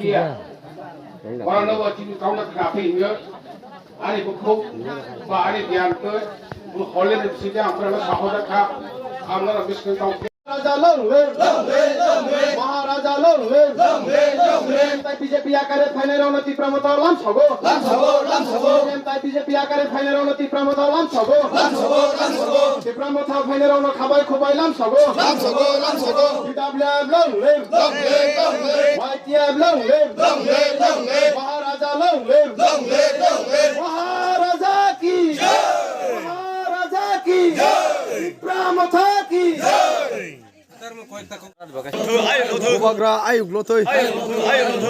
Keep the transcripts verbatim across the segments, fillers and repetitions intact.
Iya. Ora no wa chini kauna khapi nge. Ani bukhuk ba ani gyan ke. Bu hole ni sida amra na sahoda kha. Amra na biskang kau. Raja long live, long live, long live. Maharaja long live, long live, long live. Entai B J P akare phainai rokno Tipra Motha lam sogo. Lam sogo, lam sogo. Entai B J P akare phainai rokno Tipra Motha lam sogo. Lam sogo, lam sogo. Tipra Motha phainai rokno khabai khubai lam sogo. Lam sogo, lam sogo. T W F long live. Long live, long live. Y T F long live. Long live, long live. Maharaja long live. Long live, long live. Maharaja ki. Jai. Maharaja ki. Jai. Tipra Motha ki. Jai. Bubagra ayuk lotoi. B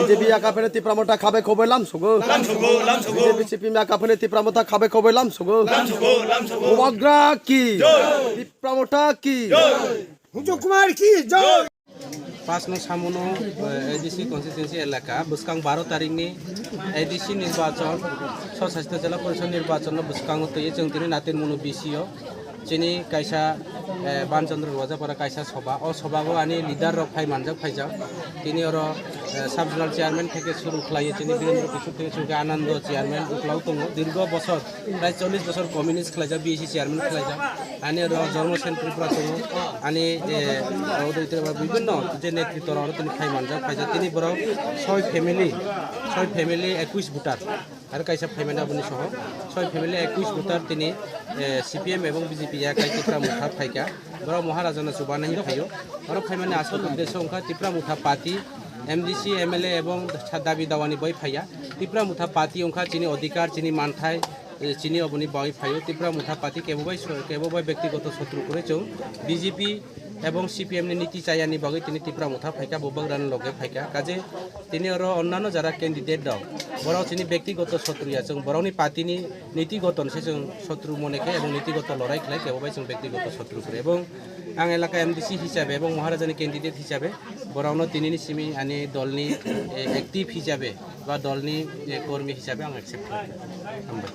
J P ya kaphene Tipra Motha khabe khobe lam sugo. B J P C P M ya kaphene Tipra Motha khabe khobe lam sugo. Bubagra ki. Tipra Motha ki. Hujok Kumar ki jai. Pas no samuno, eh, A D C constituency elaka bwskang baro tarikni A D C nirbachon, Swshasit Jila Porishod nirbachon no bwskango twi chwng tini natin muno B C o. Chini kaisa, eh, Banchandra Rajapara kaisa soba. O sobago ani leader rok phai manjak phaijak. Tini oro, eh, sub zonal chairman theke suru khlaiwi chini Birendra Kishore theke suru khe Anando chairman uklau tongo. Dirgo bosor, prai chollish bosor communist khlaijak, B C chairman khlaijak. Ani oro Jormo Sen Tripura tongo. Ani, eh, oro bibhinno je netritw rok oro tini phai manjak phaijak. Tini borok soi family, soi family ekush voter. Aro kaisa phaimani aboni soho, soi family ekush voter tini, eh, C P M ebong B J P ya kai Tipra Motha phaika. Borok Maharajano chubanai phaio. Oro phaimani asol uddesho wngkha Tipra Motha party, M D C, M L A ebong sa dabi dawani bai phaiya. Tipra Motha party wngkha chini odhikar, chini manthai, eh, chini oboni bai phaio. Tipra Motha party kebo bai so-, kebo bai bektigoto sotru kwrwi chwng B J P ebong C P M ni niti chayani bagwi tini Tipra Motha phaika, Bubagrani loge phaika. Kaje tini oro onnano jara candidate rok, borok chini bektigoto sotru ya, chwng borokni party ni nitigoto se chwng sotru mone khe ebong nitigoto lorai khlai khe, obai chwng bektigoto sotru khe. Ebong ang elaka M D C hisabe ebong Maharajani candidate hisabe borokno tinini simi ani dolni, eh, active hisabe ba dolni, eh, kormi hisabe ang accept khlai. Hambai.